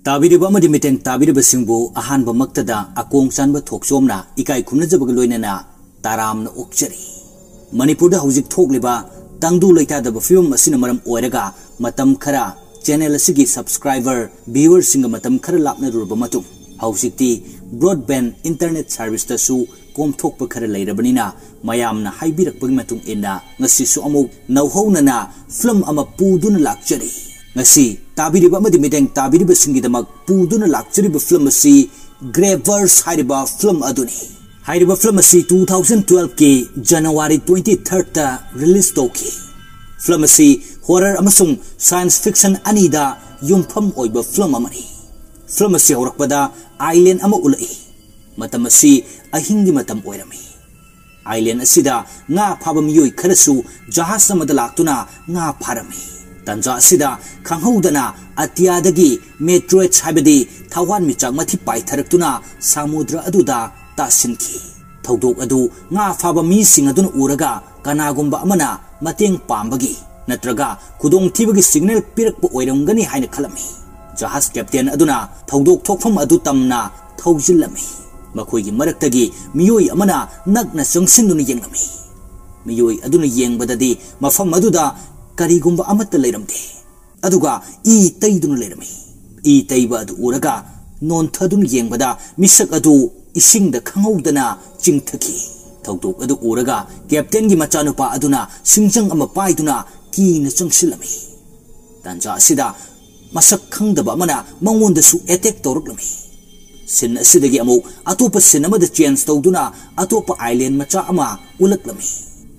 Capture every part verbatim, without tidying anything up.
ꯇꯥꯕꯤꯔꯤꯕ ꯑꯃꯗꯤ ꯃꯤꯠꯌꯦꯡ ꯇꯥꯕꯤꯔꯤꯕꯁꯤꯡꯕꯨ ꯑꯍꯥꯟꯕꯃꯛꯇꯗ ꯑꯀꯣꯡ ꯆꯥꯟꯕ ꯊꯣꯛꯆꯣꯝꯅ ꯏꯀꯥꯏ ꯈꯨꯝꯅꯖꯕꯒ ꯂꯣꯏꯅꯅ ꯇꯔꯥꯝꯅ ꯑꯣꯛꯆꯔꯤ꯫ ꯃꯅꯤꯄꯨꯔꯗ ꯍꯧꯖꯤꯛ ꯊꯣꯛꯂꯤꯕ ꯇꯪꯗꯨ ꯂꯩꯇꯥꯗꯕ ꯐꯤꯕꯝ ꯑꯁꯤꯅ ꯃꯔꯝ ꯑꯣꯏꯔꯒ ꯃꯇꯝ ꯈꯔ channel ꯑꯁꯤꯒꯤ subscriber, viewerꯁꯤꯡꯒ ꯃꯇꯝ ꯈꯔ ꯂꯥꯞꯅꯔꯨꯔꯕ ꯃꯇꯨꯡ ꯍꯧꯖꯤꯛꯇꯤ broadband internet serviceꯇꯁꯨ ꯀꯣꯝꯊꯣꯛꯄ ꯈꯔ ꯂꯩꯔꯕꯅꯤꯅ ꯃꯌꯥꯝꯅ ꯍꯥꯏꯕꯤꯔꯛꯄꯒꯤ ꯃꯇꯨꯡ ꯏꯟꯅ ꯉꯁꯤꯁꯨ ꯑꯃꯨꯛ ꯅꯧꯍꯧꯅꯅ film ꯑꯃ ꯄꯨꯗꯨꯅ ꯂꯥꯛꯆꯔꯤ꯫ ꯉꯁꯤ ꯇꯥꯕꯤꯔꯤꯕ ꯑꯃꯗꯤ ꯃꯤꯠꯌꯦꯡ ꯇꯥꯕꯤꯔꯤꯕꯁꯤꯡꯒꯤꯗꯃꯛ ꯄꯨꯗꯨꯅ ꯂꯥꯛꯆꯔꯤꯕ film ꯑꯁꯤ Gravers ꯍꯥꯏꯔꯤꯕ film ꯑꯗꯨꯅꯤ꯫ ꯍꯥꯏꯔꯤꯕ film ꯑꯁꯤ two thousand twelveꯀꯤ January twenty thirdꯇ release ꯇꯧꯈꯤ꯫ Film ꯑꯁꯤ horror ꯑꯃꯁꯨꯡ science fiction ꯑꯅꯤꯗ ꯌꯨꯝꯐꯝ ꯑꯣꯏꯕ film ꯑꯃꯅꯤ꯫ Film ꯑꯁꯤ ꯍꯧꯔꯛꯄꯗ island ꯑꯃ ꯎꯠꯂꯛꯏ꯫ ꯃꯇꯝ ꯑꯁꯤ ꯑꯍꯤꯡꯒꯤ ꯃꯇꯝ ꯑꯣꯏꯔꯝꯃꯤ꯫ Island ꯑꯁꯤꯗ ꯉꯥ ꯐꯥꯕ ꯃꯤꯑꯣꯏ ꯈꯔꯁꯨ ꯖꯍꯥꯖ ꯑꯃꯗ ꯂꯥꯛꯇꯨꯅ ꯉꯥ ꯐꯥꯔꯝꯃꯤ꯫ ꯇꯟꯖꯥ ꯑꯁꯤꯗ ꯈꯪꯍꯧꯗꯅ ꯑꯇꯤꯌꯥꯗꯒꯤ meteorites ꯍꯥꯏꯕꯗꯤ ꯊꯋꯥꯟꯃꯤꯆꯥꯛ ꯃꯊꯤ ꯄꯥꯏꯊꯔꯛꯇꯨꯅ ꯁꯃꯨꯗ꯭ꯔ ꯑꯗꯨꯗ ꯇꯥꯁꯤꯟꯈꯤ꯫ ꯊꯧꯗꯣꯛ ꯑꯗꯨ ꯉꯥ ꯐꯥꯕ ꯃꯤꯁꯤꯡ ꯑꯗꯨꯅ ꯎꯔꯒ ꯀꯅꯥꯒꯨꯝꯕ ꯑꯃꯅ ꯃꯇꯦꯡ ꯄꯥꯝꯕꯒꯤ ꯅꯠꯇ꯭ꯔꯒ ꯈꯨꯗꯣꯡꯊꯤꯕꯒꯤ signal ꯄꯤꯔꯛꯄ ꯑꯣꯏꯔꯝꯒꯅꯤ ꯍꯥꯏꯅ ꯈꯜꯂꯝꯃꯤ꯫ ꯖꯍꯥꯖ captain ꯑꯗꯨꯅ ꯊꯧꯗꯣꯛ ꯊꯣꯛꯐꯝ ꯑꯗꯨ ꯇꯝꯅ ꯊꯧꯖꯤꯜꯂꯝꯃꯤ꯫ ꯃꯈꯣꯏꯒꯤ ꯃꯔꯛꯇꯒꯤ ꯃꯤꯑꯣꯏ ꯑꯃꯅ ꯅꯛꯅ ꯆꯪꯁꯤꯟꯗꯨꯅ ꯌꯦꯡꯂꯝꯃꯤ꯫ ꯃꯤꯑꯣꯏ ꯑꯗꯨꯅ ꯌꯦꯡꯕꯗꯗꯤ ꯃꯐꯝ ꯑꯗꯨꯗ ꯀꯔꯤꯒꯨꯝꯕ ꯑꯃꯠꯇ ꯂꯩꯔꯝꯗꯦ꯫ ꯑꯗꯨꯒ ꯏ ꯇꯩꯗꯨꯅ ꯂꯩꯔꯝꯃꯤ꯫ ꯏ ꯇꯩꯕ ꯑꯗꯨ ꯎꯔꯒ ꯅꯣꯟꯊꯗꯨꯅ ꯌꯦꯡꯕꯗ ꯃꯤꯁꯛ ꯑꯗꯨ ꯏꯁꯤꯡꯗ ꯈꯪꯍꯧꯗꯅ ꯆꯤꯡꯊꯈꯤ꯫ ꯊꯧꯗꯣꯛ ꯑꯗꯨ ꯎꯔꯒ captainꯒꯤ ꯃꯆꯥꯅꯨꯄꯥ ꯑꯗꯨꯅ ꯁꯤꯡꯖꯪ ꯑꯃ ꯄꯥꯏꯗꯨꯅ ꯀꯤꯅ ꯆꯪꯁꯤꯜꯂꯝꯃꯤ꯫ ꯇꯥꯟꯖꯥ ꯑꯁꯤꯗ ꯃꯁꯛ ꯈꯪꯗꯕ ꯑꯃꯅ ꯃꯉꯣꯟꯗꯁꯨ attack ꯇꯧꯔꯛꯂꯝꯃꯤ꯫ Scene ꯑꯁꯤꯗꯒꯤ ꯑꯃꯨꯛ ꯑꯇꯣꯞꯄ scene ꯑꯃꯗ change ꯇꯧꯗꯨꯅ ꯑꯇꯣꯞꯄ island ꯃꯆꯥ ꯑꯃ ꯎꯠꯂꯛꯂꯝꯃꯤ꯫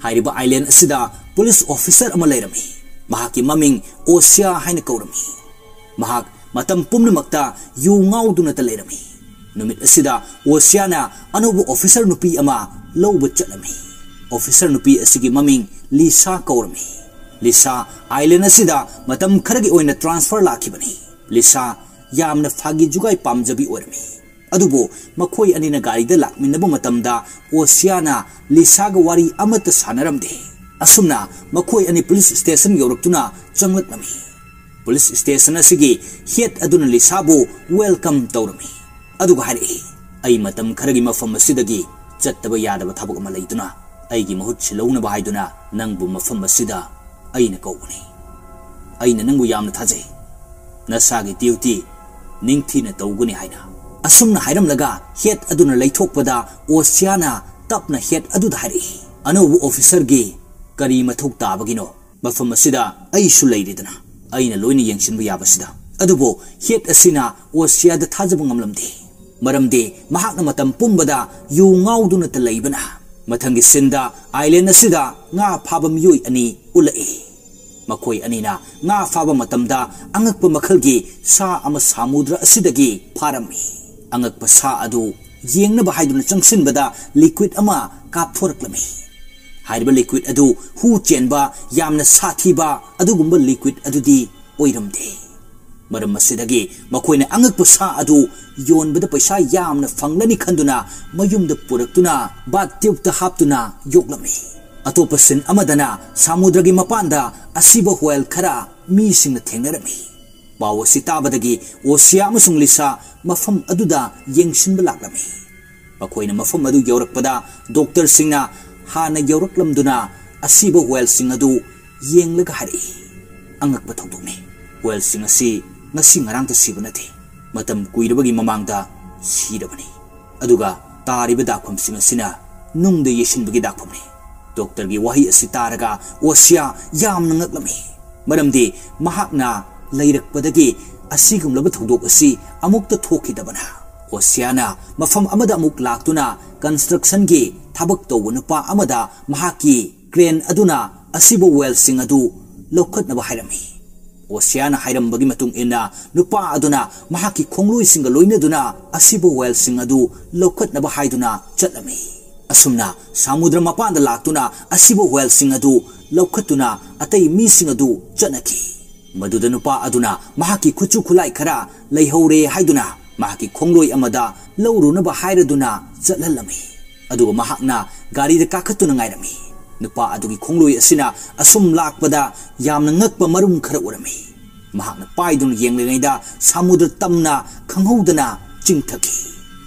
ꯍꯥꯏꯔꯤꯕ island ꯑꯁꯤꯗ police officer ꯑꯃ ꯂꯩꯔꯝꯃꯤ꯫ ꯃꯍꯥꯛꯀꯤ ꯃꯃꯤꯡ ꯑꯣꯁꯤꯌꯥ ꯍꯥꯏꯅ ꯀꯧꯔꯝꯃꯤ꯫ ꯃꯍꯥꯛ ꯃꯇꯝ ꯄꯨꯝꯅꯃꯛꯇ ꯌꯨ ꯉꯥꯎꯗꯨꯅꯇ ꯂꯩꯔꯝꯃꯤ꯫ ꯅꯨꯃꯤꯠ ꯑꯁꯤꯗ ꯑꯣꯁꯤꯌꯥꯅ ꯑꯅꯧꯕ officer ꯅꯨꯄꯤ ꯑꯃ ꯂꯧꯕ ꯆꯠꯂꯝꯃꯤ꯫ Officer ꯅꯨꯄꯤ ꯑꯁꯤꯒꯤ ꯃꯃꯤꯡ ꯂꯤꯁꯥ ꯀꯧꯔꯝꯃꯤ꯫ ꯂꯤꯁꯥ island ꯑꯁꯤꯗ ꯃꯇꯝ ꯈꯔꯒꯤ ꯑꯣꯏꯅ transfer ꯂꯥꯛꯈꯤꯕꯅꯤ꯫ ꯂꯤꯁꯥ ꯌꯥꯝꯅ ꯐꯥꯒꯤ ꯖꯨꯒꯥꯏ ꯄꯥꯝꯖꯕꯤ ꯑꯣꯏꯔꯝꯃꯤ꯫ ꯑꯗꯨꯕꯨ ꯃꯈꯣꯏ ꯑꯅꯤꯅ ꯒꯥꯔꯤꯗ ꯂꯥꯛꯃꯤꯟꯅꯕ ꯃꯇꯝꯗ ꯑꯣꯁꯤꯌꯥꯅ ꯂꯤꯁꯥꯒ ꯋꯥꯔꯤ ꯑꯃꯠꯇ ꯁꯥꯟꯅꯔꯝꯗꯦ꯫ ꯑꯁꯨꯝꯅ ꯃꯈꯣꯏ ꯑꯅꯤ police station ꯌꯧꯔꯛꯇꯨꯅ ꯆꯪꯂꯛꯂꯝꯃꯤ꯫ ꯄꯨꯂꯤꯁ ꯁ꯭ꯇꯦꯁꯟ ꯑꯁꯤꯒꯤ ꯍꯦꯗ ꯑꯗꯨꯅ ꯂꯤꯁꯥꯕꯨ ꯋꯦꯜꯀꯝ ꯇꯧꯔꯝꯃꯤ꯫ ꯑꯗꯨꯒ ꯍꯥꯏꯔꯛꯏ, "ꯑꯩ ꯃꯇꯝ ꯈꯔꯒꯤ ꯃꯐꯝ ꯑꯁꯤꯗꯒꯤ ꯆꯠꯇꯕ ꯌꯥꯗꯕ ꯊꯕꯛ ꯑꯃ ꯂꯩꯗꯨꯅ ꯑꯩꯒꯤ ꯃꯍꯨꯠ ꯁꯤꯜꯍꯧꯅꯕ ꯍꯥꯏꯗꯨꯅ ꯅꯪꯕꯨ ꯃꯐꯝ ꯑꯁꯤꯗ ꯑꯩꯅ ꯀꯧꯕꯅꯤ꯫ ꯑꯩꯅ ꯅꯪꯕꯨ ꯌꯥꯝꯅ ꯊꯥꯖꯩ꯫ ꯅꯁꯥꯒꯤ ꯗ꯭ꯌꯨꯇꯤ ꯅꯤꯡꯊꯤꯅ ꯇꯧꯒꯅꯤ" ꯍꯥꯏꯅ꯫ ꯑꯁꯨꯝꯅ ꯍꯥꯏꯔꯝꯂꯒ ꯍꯦꯗ ꯑꯗꯨꯅ ꯂꯩꯊꯣꯛꯄꯗ ꯑꯣꯁꯤꯌꯥꯅ ꯇꯞꯅ ꯍꯦꯗ ꯑꯗꯨꯗ ꯍꯥꯏꯔꯛꯏ, "ꯑꯅꯧꯕ ꯑꯣꯐꯤꯁꯔꯒꯤ ꯀꯔꯤ ꯃꯊꯧ ꯇꯥꯕꯒꯤꯅꯣ? ꯃꯐꯝ ꯑꯁꯤꯗ ꯑꯩꯁꯨ ꯂꯩꯔꯤꯗꯅ, ꯑꯩꯅ ꯂꯣꯏꯅ ꯌꯦꯡꯁꯤꯟꯕ ꯌꯥꯕꯁꯤꯗ"꯫ ꯑꯗꯨꯕꯨ ꯍꯦꯗ ꯑꯁꯤꯅ ꯑꯣꯁꯤꯌꯥꯗ ꯊꯥꯖꯕ ꯉꯝꯂꯝꯗꯦ, ꯃꯔꯝꯗꯤ ꯃꯍꯥꯛꯅ ꯃꯇꯝ ꯄꯨꯝꯕꯗ ꯌꯨ ꯉꯥꯎꯗꯨꯅꯇ ꯂꯩꯕꯅ꯫ ꯃꯊꯪꯒꯤ ꯁꯤꯟꯗ ꯑꯥꯏꯂꯦꯟ ꯑꯁꯤꯗ ꯉꯥ ꯐꯥꯕ ꯃꯤꯑꯣꯏ ꯑꯅꯤ ꯎꯠꯂꯛꯏ꯫ ꯃꯈꯣꯏ ꯑꯅꯤꯅ ꯉꯥ ꯐꯥꯕ ꯃꯇꯝꯗ ꯑꯉꯛꯄ ꯃꯈꯜꯒꯤ ꯁꯥ ꯑꯃ ꯁꯥꯃꯨꯗ꯭ꯔ ꯑꯁꯤꯗꯒꯤ ꯐꯥꯔꯝꯃꯤ꯫ ꯑꯉꯛꯄ ꯁꯥ ꯑꯗꯨ ꯌꯦꯡꯅꯕ ꯍꯥꯏꯗꯨꯅ ꯆꯪꯁꯤꯟꯕꯗ ꯂꯤꯀ꯭ꯋꯤꯗ ꯑꯃ ꯀꯥꯞꯊꯣꯔꯛꯂꯝꯃꯤ꯫ ꯍꯥꯏꯔꯤꯕ ꯂꯤꯀ꯭ꯋꯤꯗ ꯑꯗꯨ ꯍꯨ ꯆꯦꯟꯕ ꯌꯥꯝꯅ ꯁꯥꯊꯤꯕ ꯑꯗꯨꯒꯨꯝꯕ ꯂꯤꯀ꯭ꯋꯤꯗ ꯑꯗꯨꯗꯤ ꯑꯣꯏꯔꯝꯗꯦ꯫ ꯃꯔꯝ ꯑꯁꯤꯗꯒꯤ ꯃꯈꯣꯏꯅ ꯑꯉꯛꯄ ꯁꯥ ꯑꯗꯨ ꯌꯣꯟꯕꯗ ꯄꯩꯁꯥ ꯌꯥꯝꯅ ꯐꯪꯂꯅꯤ ꯈꯟꯗꯨꯅ ꯃꯌꯨꯝꯗ ꯄꯨꯔꯛꯇꯨꯅ ꯕꯥꯊ ꯇ꯭ꯌꯨꯕꯇ ꯍꯥꯞꯇꯨꯅ ꯌꯣꯛꯂꯝꯃꯤ꯫ ꯑꯇꯣꯞꯄ ꯁꯤꯟ ꯑꯃꯗꯅ ꯁꯃꯨꯗ꯭ꯔꯒꯤ ꯃꯄꯥꯟꯗ ꯑꯁꯤꯕ ꯋꯦꯜ ꯈꯔ ꯃꯤꯁꯤꯡꯅ ꯊꯦꯡꯅꯔꯝꯃꯤ꯫ ꯄꯥꯎ ꯑꯁꯤ ꯇꯥꯕꯗꯒꯤ ꯑꯣꯁꯤꯌꯥ ꯑꯃꯁꯨꯡ ꯂꯤꯁꯥ ꯃꯐꯝ ꯑꯗꯨꯗ ꯌꯦꯡꯁꯤꯟꯕ ꯂꯥꯛꯂꯝꯃꯤ꯫ ꯃꯈꯣꯏꯅ ꯃꯐꯝ ꯑꯗꯨ ꯌꯧꯔꯛꯄꯗ ꯗꯣꯛꯇꯔꯁꯤꯡꯅ ꯍꯥꯟꯅ ꯌꯧꯔꯛꯂꯝꯗꯨꯅ ꯑꯁꯤꯕ ꯋꯦꯜꯁꯤꯡ ꯑꯗꯨ ꯌꯦꯡꯂꯒ ꯍꯥꯏꯔꯛꯏ, "ꯑꯉꯛꯄ ꯊꯧꯗꯣꯛꯅꯤ꯫ ꯋꯦꯜꯁꯤꯡ ꯑꯁꯤ ꯉꯁꯤ ꯉꯔꯥꯡꯇ ꯁꯤꯕ ꯅꯠꯇꯦ, ꯃꯇꯝ ꯀꯨꯏꯔꯕꯒꯤ ꯃꯃꯥꯡꯗ ꯁꯤꯔꯕꯅꯤ꯫ ꯑꯗꯨꯒ ꯇꯥꯔꯤꯕ ꯗꯥꯛꯐꯝꯁꯤꯡ ꯑꯁꯤꯅ ꯅꯨꯡꯗ ꯌꯩꯁꯤꯟꯕꯒꯤ ꯗꯥꯛꯐꯝꯅꯤ"꯫ ꯗꯣꯛꯇꯔꯒꯤ ꯋꯥꯍꯩ ꯑꯁꯤ ꯇꯥꯔꯒ ꯑꯣꯁꯤꯌꯥ ꯌꯥꯝꯅ ꯉꯛꯂꯝꯃꯤ, ꯃꯔꯝꯗꯤ ꯃꯍꯥꯛꯅ ꯂꯩꯔꯛꯄꯗꯒꯤ ꯑꯁꯤꯒꯨꯝꯂꯕ ꯊꯧꯗꯣꯛ ꯑꯁꯤ ꯑꯃꯨꯛꯇ ꯊꯣꯛꯈꯤꯗꯕꯅ꯫ ꯑꯣꯁꯤꯌꯥꯅ ꯃꯐꯝ ꯑꯃꯗ ꯑꯃꯨꯛ ꯂꯥꯛꯇꯨꯅ ꯀꯟꯁꯇ꯭ꯔꯛꯁꯟꯒꯤ ꯊꯕꯛ ꯇꯧꯕ ꯅꯨꯄꯥ ꯑꯃꯗ ꯃꯍꯥꯛꯀꯤ ꯀ꯭ꯔꯦꯟ ꯑꯗꯨꯅ ꯑꯁꯤꯕ ꯋꯦꯜꯁꯤꯡ ꯑꯗꯨ ꯂꯧꯈꯠꯅꯕ ꯍꯥꯏꯔꯝꯃꯤ꯫ ꯑꯣꯁꯤꯌꯥꯅ ꯍꯥꯏꯔꯝꯕꯒꯤ ꯃꯇꯨꯡ ꯏꯟꯅ ꯅꯨꯄꯥ ꯑꯗꯨꯅ ꯃꯍꯥꯛꯀꯤ ꯈꯣꯡꯂꯣꯏꯁꯤꯡꯒ ꯂꯣꯏꯅꯗꯨꯅ ꯑꯁꯤꯕ ꯋꯦꯜꯁꯤꯡ ꯑꯗꯨ ꯂꯧꯈꯠꯅꯕ ꯍꯥꯏꯗꯨꯅ ꯆꯠꯂꯝꯃꯤ꯫ ꯑꯁꯨꯝꯅ ꯁꯃꯨꯗ꯭ꯔ ꯃꯄꯥꯟꯗ ꯂꯥꯛꯇꯨꯅ ꯑꯁꯤꯕ ꯋꯦꯜꯁꯤꯡ ꯑꯗꯨ ꯂꯧꯈꯠꯇꯨꯅ ꯑꯇꯩ ꯃꯤꯁꯤꯡ ꯑꯗꯨ ꯆꯠꯅꯈꯤ꯫ ꯃꯗꯨꯗ ꯅꯨꯄꯥ ꯑꯗꯨꯅ ꯃꯍꯥꯛꯀꯤ ꯈꯨꯠꯁꯨ ꯈꯨꯠꯂꯥꯏ ꯈꯔ ꯂꯩꯍꯧꯔꯦ ꯍꯥꯏꯗꯨꯅ ꯃꯍꯥꯛꯀꯤ ꯈꯣꯡꯂꯣꯏ ꯑꯃꯗ ꯂꯧꯔꯨꯅꯕ ꯍꯥꯏꯔꯗꯨꯅ ꯆꯠꯍꯜꯂꯝꯃꯤ꯫ ꯑꯗꯨꯒ ꯃꯍꯥꯛꯅ ꯒꯥꯔꯤꯗ ꯀꯥꯈꯠꯇꯨꯅ ꯉꯥꯏꯔꯝꯃꯤ꯫ ꯅꯨꯄꯥ ꯑꯗꯨꯒꯤ ꯈꯣꯡꯂꯣꯏ ꯑꯁꯤꯅ ꯑꯁꯨꯝ ꯂꯥꯛꯄꯗ ꯌꯥꯝꯅ ꯉꯛꯄ ꯃꯔꯨꯝ ꯈꯔ ꯎꯔꯝꯃꯤ꯫ ꯃꯍꯥꯛꯅ ꯄꯥꯏꯗꯨꯅ ꯌꯦꯡꯂꯤꯉꯩꯗ ꯁꯃꯨꯗ꯭ꯔ ꯇꯝꯅ ꯈꯪꯍꯧꯗꯅ ꯆꯤꯡꯊꯈꯤ꯫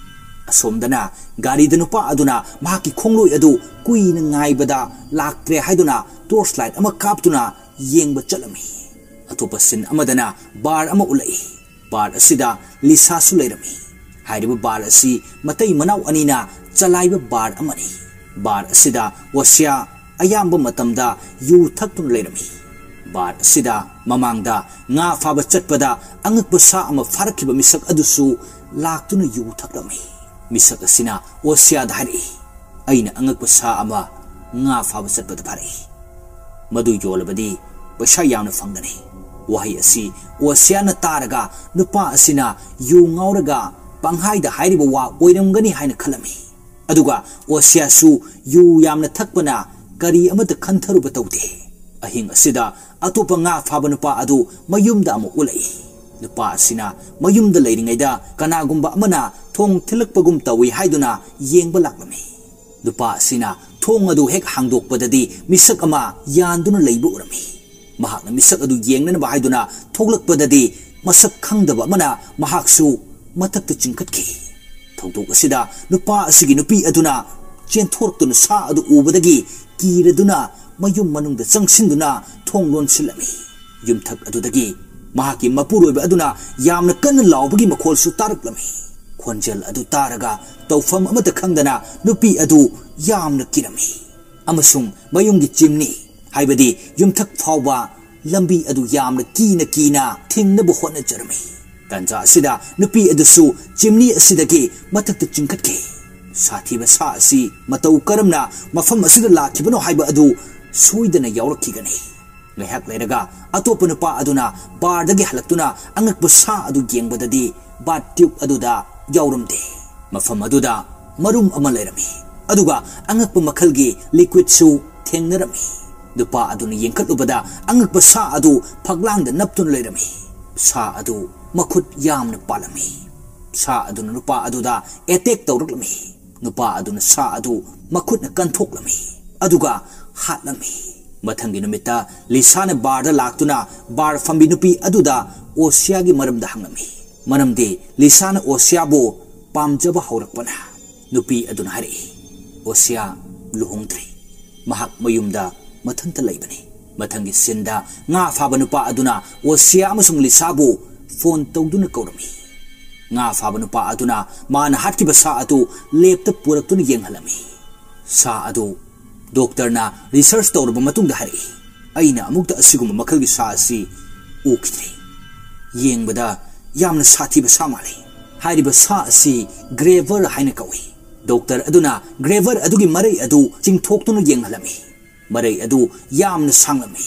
ꯑꯁꯣꯝꯗꯅ ꯒꯥꯔꯤꯗ ꯅꯨꯄꯥ ꯑꯗꯨꯅ ꯃꯍꯥꯛꯀꯤ ꯈꯣꯡꯂꯣꯏ ꯑꯗꯨ ꯀꯨꯏꯅ ꯉꯥꯏꯕꯗ ꯂꯥꯛꯇ꯭ꯔꯦ ꯍꯥꯏꯗꯨꯅ ꯇꯣꯔꯆ ꯂꯥꯏꯠ ꯑꯃ ꯀꯥꯞꯇꯨꯅ ꯌꯦꯡꯕ ꯆꯠꯂꯝꯃꯤ꯫ ꯑꯇꯣꯞꯄ ꯁꯤꯟ ꯑꯃꯗꯅ ꯕꯥꯔ ꯑꯃ ꯎꯠꯂꯛꯏ꯫ ꯕꯥꯔ ꯑꯁꯤꯗ ꯂꯤꯁꯥꯁꯨ ꯂꯩꯔꯝꯃꯤ꯫ ꯍꯥꯏꯔꯤꯕ ꯕꯥꯔ ꯑꯁꯤ ꯃꯇꯩ ꯃꯅꯥꯎ ꯑꯅꯤꯅ ꯆꯂꯥꯏꯕ ꯕꯥꯔ ꯑꯃꯅꯤ꯫ ꯕꯥꯔ ꯑꯁꯤꯗ ꯑꯣꯁꯤꯌꯥ ꯑꯌꯥꯝꯕ ꯃꯇꯝꯗ ꯌꯨ ꯊꯛꯇꯨꯅ ꯂꯩꯔꯝꯃꯤ꯫ ꯕꯥꯔ ꯑꯁꯤꯗ ꯃꯃꯥꯡꯗ ꯉꯥ ꯐꯥꯕ ꯆꯠꯄꯗ ꯑꯉꯛꯄ ꯁꯥ ꯑꯃ ꯐꯥꯔꯛꯈꯤꯕ ꯃꯤꯁꯛ ꯑꯗꯨꯁꯨ ꯂꯥꯛꯇꯨꯅ ꯌꯨ ꯊꯛꯂꯝꯃꯤ꯫ ꯃꯤꯁꯛ ꯑꯁꯤꯅ ꯑꯣꯁꯤꯌꯥꯗ ꯍꯥꯏꯔꯛꯏ, "ꯑꯩꯅ ꯑꯉꯛꯄ ꯁꯥ ꯑꯃ ꯉꯥ ꯐꯥꯕ ꯆꯠꯄꯗ ꯐꯥꯔꯛꯏ꯫ ꯃꯗꯨ ꯌꯣꯜꯂꯕꯗꯤ ꯄꯩꯁꯥ ꯌꯥꯝꯅ ꯐꯪꯒꯅꯤ꯫" ꯋꯥꯍꯩ ꯑꯁꯤ ꯑꯣꯁꯤꯌꯥꯅ ꯇꯥꯔꯒ ꯅꯨꯄꯥ ꯑꯁꯤꯅ ꯌꯨ ꯉꯥꯎꯔꯒ ꯄꯪꯍꯥꯏꯗ ꯍꯥꯏꯔꯤꯕ ꯋꯥ ꯑꯣꯏꯔꯝꯒꯅꯤ ꯍꯥꯏꯅ ꯈꯜꯂꯝꯃꯤ꯫ ꯑꯗꯨꯒ ꯑꯣꯁꯤꯌꯥꯁꯨ ꯌꯨ ꯌꯥꯝꯅ ꯊꯛꯄꯅ ꯀꯔꯤ ꯑꯃꯠꯇ ꯈꯟꯊꯔꯨꯕ ꯇꯧꯗꯦ꯫ ꯑꯍꯤꯡ ꯑꯁꯤꯗ ꯑꯇꯣꯞꯄ ꯉꯥ ꯐꯥꯕ ꯅꯨꯄꯥ ꯑꯗꯨ ꯃꯌꯨꯝꯗ ꯑꯃꯨꯛ ꯎꯠꯂꯛꯏ꯫ ꯅꯨꯄꯥ ꯑꯁꯤꯅ ꯃꯌꯨꯝꯗ ꯂꯩꯔꯤꯉꯩꯗ ꯀꯅꯥꯒꯨꯝꯕ ꯑꯃꯅ ꯊꯣꯡ ꯊꯤꯜꯂꯛꯄꯒꯨꯝ ꯇꯧꯏ ꯍꯥꯏꯗꯨꯅ ꯌꯦꯡꯕ ꯂꯥꯛꯂꯝꯃꯤ꯫ ꯅꯨꯄꯥ ꯑꯁꯤꯅ ꯊꯣꯡ ꯑꯗꯨ ꯍꯦꯛ ꯍꯥꯡꯗꯣꯛꯄꯗꯗꯤ ꯃꯤꯁꯛ ꯑꯃ ꯌꯥꯟꯗꯨꯅ ꯂꯩꯕ ꯎꯔꯝꯃꯤ꯫ ꯃꯍꯥꯛꯅ ꯃꯤꯁꯛ ꯑꯗꯨ ꯌꯦꯡꯅꯅꯕ ꯍꯥꯏꯗꯨꯅ ꯊꯣꯛꯂꯛꯄꯗꯗꯤ ꯃꯁꯛ ꯈꯪꯗꯕ ꯑꯃꯅ ꯃꯍꯥꯛꯁꯨ ꯃꯊꯛꯇ ꯆꯤꯡꯈꯠꯈꯤ꯫ ꯊꯧꯗꯣꯛ ꯑꯁꯤꯗ ꯅꯨꯄꯥ ꯑꯁꯤꯒꯤ ꯅꯨꯄꯤ ꯑꯗꯨꯅ ꯆꯦꯟꯊꯣꯔꯛꯇꯨꯅ ꯁꯥ ꯑꯗꯨ ꯎꯕꯗꯒꯤ ꯀꯤꯔꯗꯨꯅ ꯃꯌꯨꯝ ꯃꯅꯨꯡꯗ ꯆꯪꯁꯤꯟꯗꯨꯅ ꯊꯣꯡ ꯂꯣꯟꯁꯤꯜꯂꯝꯃꯤ꯫ ꯌꯨꯝꯊꯛ ꯑꯗꯨꯗꯒꯤ ꯃꯍꯥꯛꯀꯤ ꯃꯄꯨꯔꯣꯏꯕ ꯑꯗꯨꯅ ꯌꯥꯝꯅ ꯀꯟꯅ ꯂꯥꯎꯕꯒꯤ ꯃꯈꯣꯜꯁꯨ ꯇꯥꯔꯛꯂꯝꯃꯤ꯫ ꯈꯣꯟꯖꯦꯜ ꯑꯗꯨ ꯇꯥꯔꯒ ꯇꯧꯐꯝ ꯑꯃꯠꯇ ꯈꯪꯗꯅ ꯅꯨꯄꯤ ꯑꯗꯨ ꯌꯥꯝꯅ ꯀꯤꯔꯝꯃꯤ ꯑꯃꯁꯨꯡ ꯃꯌꯨꯝꯒꯤ ꯆꯤꯝꯅꯤ, ꯍꯥꯏꯕꯗꯤ ꯌꯨꯝꯊꯛ ꯐꯥꯎꯕ ꯂꯝꯕꯤ ꯑꯗꯨ ꯌꯥꯝꯅ ꯀꯤꯅ ꯀꯤꯅ ꯊꯤꯡꯅꯕ ꯍꯣꯠꯅꯖꯔꯝꯃꯤ꯫ ꯇꯥꯟꯖꯥ ꯑꯁꯤꯗ ꯅꯨꯄꯤ ꯑꯗꯨꯁꯨ ꯆꯤꯝꯅꯤ ꯑꯁꯤꯗꯒꯤ ꯃꯊꯛꯇ ꯆꯤꯡꯈꯠꯈꯤ꯫ ꯁꯥꯊꯤꯕ ꯁꯥ ꯑꯁꯤ ꯃꯇꯧ ꯀꯔꯝꯅ ꯃꯐꯝ ꯑꯁꯤꯗ ꯂꯥꯛꯈꯤꯕꯅꯣ ꯍꯥꯏꯕ ꯑꯗꯨ ꯁꯣꯏꯗꯅ ꯌꯥꯎꯔꯛꯈꯤꯒꯅꯤ꯫ ꯉꯥꯏꯍꯥꯛ ꯂꯩꯔꯒ ꯑꯇꯣꯞꯄ ꯅꯨꯄꯥ ꯑꯗꯨꯅ ꯕꯥꯔꯗꯒꯤ ꯍꯜꯂꯛꯇꯨꯅ ꯑꯉꯛꯄ ꯁꯥ ꯑꯗꯨ ꯌꯦꯡꯕꯗꯗꯤ ꯕꯥꯔ ꯇ꯭ꯌꯨꯕ ꯑꯗꯨꯗ ꯌꯥꯎꯔꯝꯗꯦ꯫ ꯃꯐꯝ ꯑꯗꯨꯗ ꯃꯔꯨꯝ ꯑꯃ ꯂꯩꯔꯝꯃꯤ, ꯑꯗꯨꯒ ꯑꯉꯛꯄ ꯃꯈꯜꯒꯤ ꯂꯤꯀ꯭ꯋꯤꯗꯁꯨ ꯊꯦꯡꯅꯔꯝꯃꯤ꯫ ꯅꯨꯄꯥ ꯑꯗꯨꯅ ꯌꯦꯡꯈꯠꯂꯨꯕꯗ ꯑꯉꯛꯄ ꯁꯥ ꯑꯗꯨ ꯐꯛꯂꯥꯡꯗ ꯅꯞꯇꯨꯅ ꯂꯩꯔꯝꯃꯤ꯫ ꯁꯥ ꯑꯗꯨ ꯃꯈꯨꯠ ꯌꯥꯝꯅ ꯄꯥꯜꯂꯝꯃꯤ꯫ ꯁꯥ ꯑꯗꯨꯅ ꯅꯨꯄꯥ ꯑꯗꯨꯗ ꯑꯦꯇꯦꯛ ꯇꯧꯔꯛꯂꯝꯃꯤ꯫ ꯅꯨꯄꯥ ꯑꯗꯨꯅ ꯁꯥ ꯑꯗꯨ ꯃꯈꯨꯠꯅ ꯀꯟꯊꯣꯛꯂꯝꯃꯤ, ꯑꯗꯨꯒ ꯍꯥꯠꯂꯝꯃꯤ꯫ ꯃꯊꯪꯒꯤ ꯅꯨꯃꯤꯠꯇ ꯂꯤꯁꯥꯅ ꯕꯥꯔꯗ ꯂꯥꯛꯇꯨꯅ ꯕꯥꯔ ꯐꯝꯕꯤ ꯅꯨꯄꯤ ꯑꯗꯨꯗ ꯑꯣꯁꯤꯌꯥꯒꯤ ꯃꯔꯝꯗ ꯍꯪꯂꯝꯃꯤ꯫ ꯃꯔꯝꯗꯤ ꯂꯤꯁꯥꯅ ꯑꯣꯁꯤꯌꯥꯕꯨ ꯄꯥꯝꯖꯕ ꯍꯧꯔꯛꯄꯅ ꯅꯨꯄꯤ ꯑꯗꯨꯅ ꯍꯥꯏꯔꯛꯏ, "ꯑꯣꯁꯤꯌꯥ ꯂꯨꯍꯣꯡꯗ꯭ꯔꯤ꯫ ꯃꯍꯥꯛ ꯃꯌꯨꯝꯗ ꯃꯊꯟꯇ ꯂꯩꯕꯅꯤ꯫" ꯃꯊꯪꯒꯤ ꯁꯤꯟꯗ ꯉꯥ ꯐꯥꯕ ꯅꯨꯄꯥ ꯑꯗꯨꯅ ꯑꯣꯁꯤꯌꯥ ꯑꯃꯁꯨꯡ ꯂꯤꯁꯥꯕꯨ ꯐꯣꯟ ꯇꯧꯗꯨꯅ ꯀꯧꯔꯝꯃꯤ꯫ ꯉꯥ ꯐꯥꯕ ꯅꯨꯄꯥ ꯑꯗꯨꯅ ꯃꯥꯅ ꯍꯥꯠꯈꯤꯕ ꯁꯥ ꯑꯗꯨ ꯂꯦꯞꯇ ꯄꯨꯔꯛꯇꯨꯅ ꯌꯦꯡꯍꯜꯂꯝꯃꯤ꯫ ꯁꯥ ꯑꯗꯨ ꯗꯣꯛꯇꯔꯅ ꯔꯤꯁꯔꯆ ꯇꯧꯔꯕ ꯃꯇꯨꯡꯗ ꯍꯥꯏꯔꯛꯏ, "ꯑꯩꯅ ꯑꯃꯨꯛꯇ ꯑꯁꯤꯒꯨꯝꯕ ꯃꯈꯜꯒꯤ ꯁꯥ ꯑꯁꯤ ꯎꯈꯤꯗ꯭ꯔꯤ꯫ ꯌꯦꯡꯕꯗ ꯌꯥꯝꯅ ꯁꯥꯊꯤꯕ ꯁꯥ ꯃꯥꯜꯂꯤ꯫ ꯍꯥꯏꯔꯤꯕ ꯁꯥ ꯑꯁꯤ ꯒ꯭ꯔꯦꯚꯔ ꯍꯥꯏꯅ ꯀꯧꯏ꯫" ꯗꯣꯛꯇꯔ ꯑꯗꯨꯅ ꯒ꯭ꯔꯦꯚꯔ ꯑꯗꯨꯒꯤ ꯃꯔꯩ ꯑꯗꯨ ꯆꯤꯡꯊꯣꯛꯇꯨꯅ ꯌꯦꯡꯍꯜꯂꯝꯃꯤ꯫ ꯃꯔꯩ ꯑꯗꯨ ꯌꯥꯝꯅ ꯁꯥꯡꯂꯝꯃꯤ꯫